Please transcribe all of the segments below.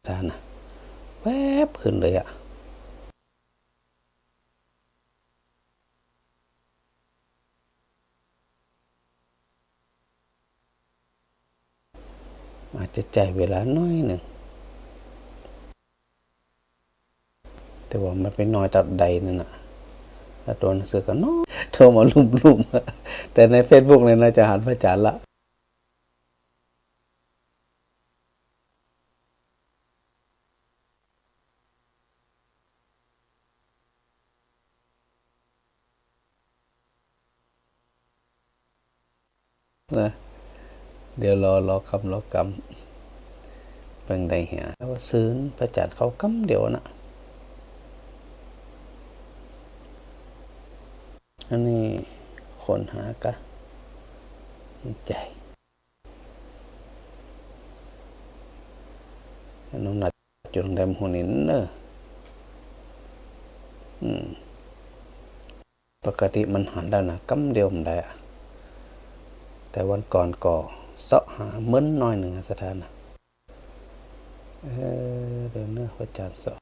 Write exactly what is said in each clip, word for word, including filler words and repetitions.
ท่านนะ แวบขึ้นเลยอะ อาจจะใจ๊เวลาหน้อยนึ่ง แต่ว่ามันไปน้อยตัดใดนั่นน่ะ แล้วตั๋วหนังสือก็น้อย โทรมาลุ่มๆ แต่ในเฟซบุ๊กเนี่ยน่าจะหันพระอาจารย์ละ นะ เดี๋ยวรอ รอกำ รอกำ เปิงได้เหีย แล้วว่าซื่นพระอาจารย์เข้ากำเดียวนะ อันนี้ค้นหากะ ใจ๊ น้องนัดอยู่ตรงใดบ่ฮู้นี่เนอะ อืม ปกติมันหันแล้วนะ กำเดียวมันได้อะ แต่วันก่อนก็เซาะหาเมินหน้อยนึ่งนะ ศรัทธานะ เออ เดี๋ยวเนอะ พระอาจารย์เซาะ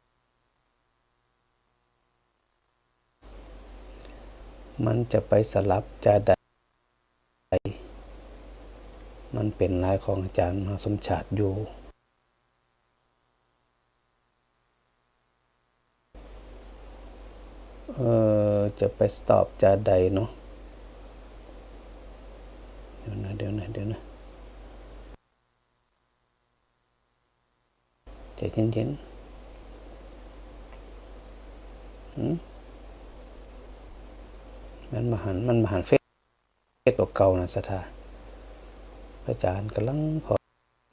มันจะไปสลับจาใด มันเป๋นลายของอาจารย์มหาสมชาติอยู่ เอ่อ จะไปสต็อปจาใดเนาะ เดี๋ยวนะ เดี๋ยวนะ เดี๋ยวนะ ใจ๋เย็นๆ หืม มันบ่หัน มันบ่หันเฟซตั๋วเก่านะ ศรัทธา พระอาจารย์ก่ำลังผ่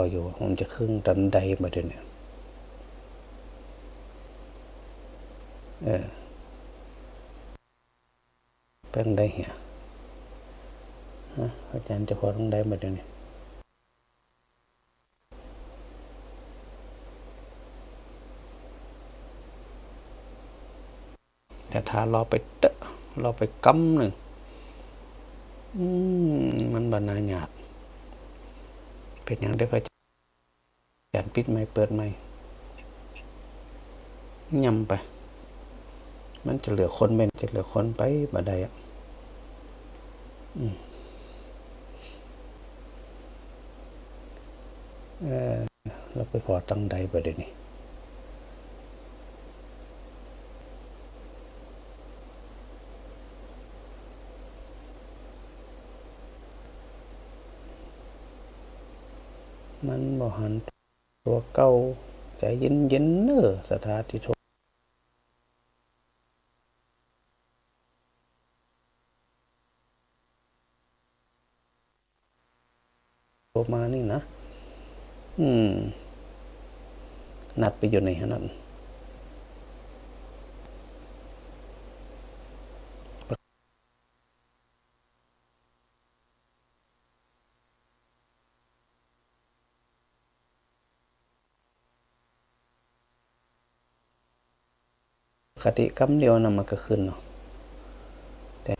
ออยู่ มันจะเคิ่งตันใดบ่าเดี่ยวนี้ เออ เปิงได้เหีย ฮะ พระอาจารย์จะผ่อตันใดบ่าเดี่ยวนี้ ศรัทธารอไปเต๊อะ รอไปกำนึ่ง อืม มันบ่น่าหยาบ เป๋นหยังเด้อพระอาจารย์ ปิดไมค์เปิดไมค์ ย่ำไป มันจะเหลือคนไป จะเหลือคนไปบ่ได้อะ อืม เอ่อ แล้วไปผ่อตังใดบ่าเดี่ยวนี้ มันบ่หันตั๋วเก่า ใจ๋เย็นๆ เน้อ ศรัทธาที่โทร โทรมานี่นะ อืม นัดไปอยู่ไหนฮะนั่น ปกติกำเดียวนะมันก็ขึ้นเนาะ แต่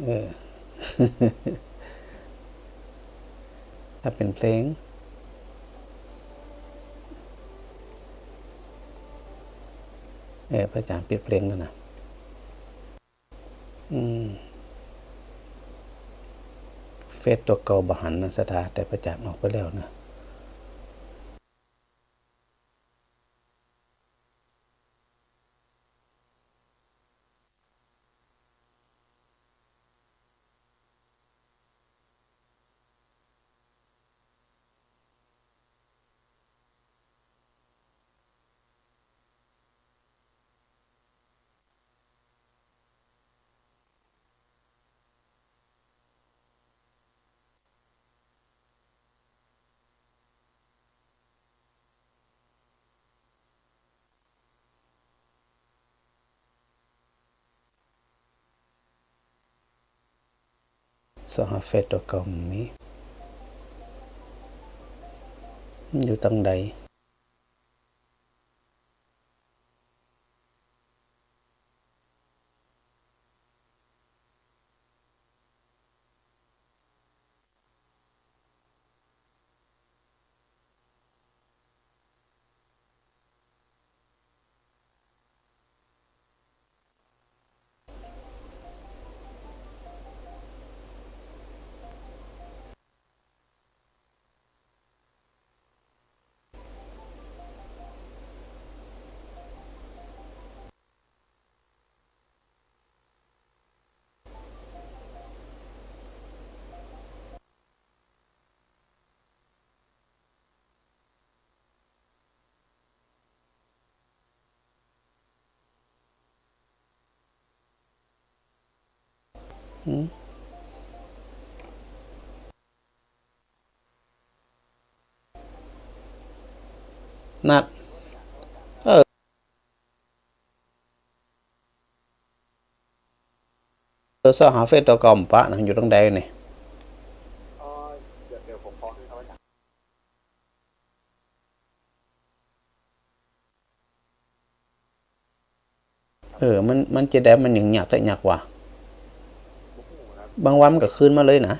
เออ ถ้าเป๋นเพลง เออ พระอาจารย์ปิดเพลงแล้วนะ อืม เฟซตั๋วเก่าบ่หันนะ ศรัทธา แต่พระอาจารย์ออกไปแล้วนะ เซาะหาเฟซตั๋วเก่าบ่มี มันอยู่ตังใด เ อืม นั่น เออ เออ เซาะหาเฟซตั๋วเก่าบ่ปะนะ อยู่ตรงใดนี่ เออ มัน มันจะได้ มันยังยากแต่ยากว่า บางวันมันก็คืนมาเลยนะ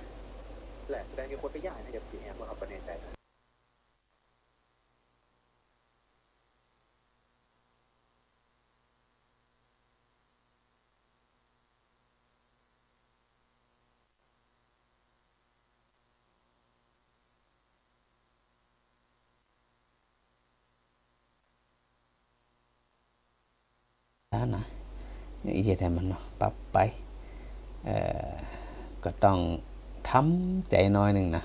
นะ เยียะหื้อมันเนาะ ปรับไป เอ่อ ก็ต้องทำใจ๋หน้อยนึ่งนะ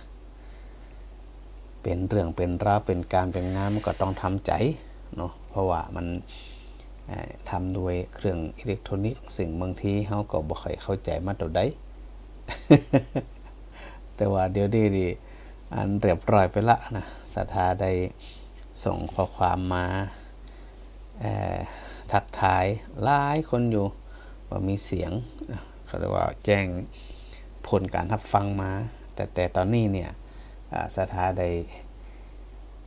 เป๋นเรื่องเป๋นราว เป๋นก๋านเป๋นงาน มันก็ต้องทำใจ๋เนาะ เพราะว่ามัน เอ่อ ทำด้วยเครื่องอิเล็กทรอนิกส์ ซึ่งบางทีเฮาก็บ่ค่อยเข้าใจ๋มาเต้าใด แต่ว่าเดี๋ยวนี้นี่ อันเรียบร้อยไปละนะ ศรัทธาได้ส่งข้อความมา เอ่อ ทักทายหลายคนอยู่ ว่ามีเสียง เขาเรียกว่าแจ้งผลการรับฟังมา แต่ แต่ต๋อนนี้เนี่ย อ่า ศรัทธาได้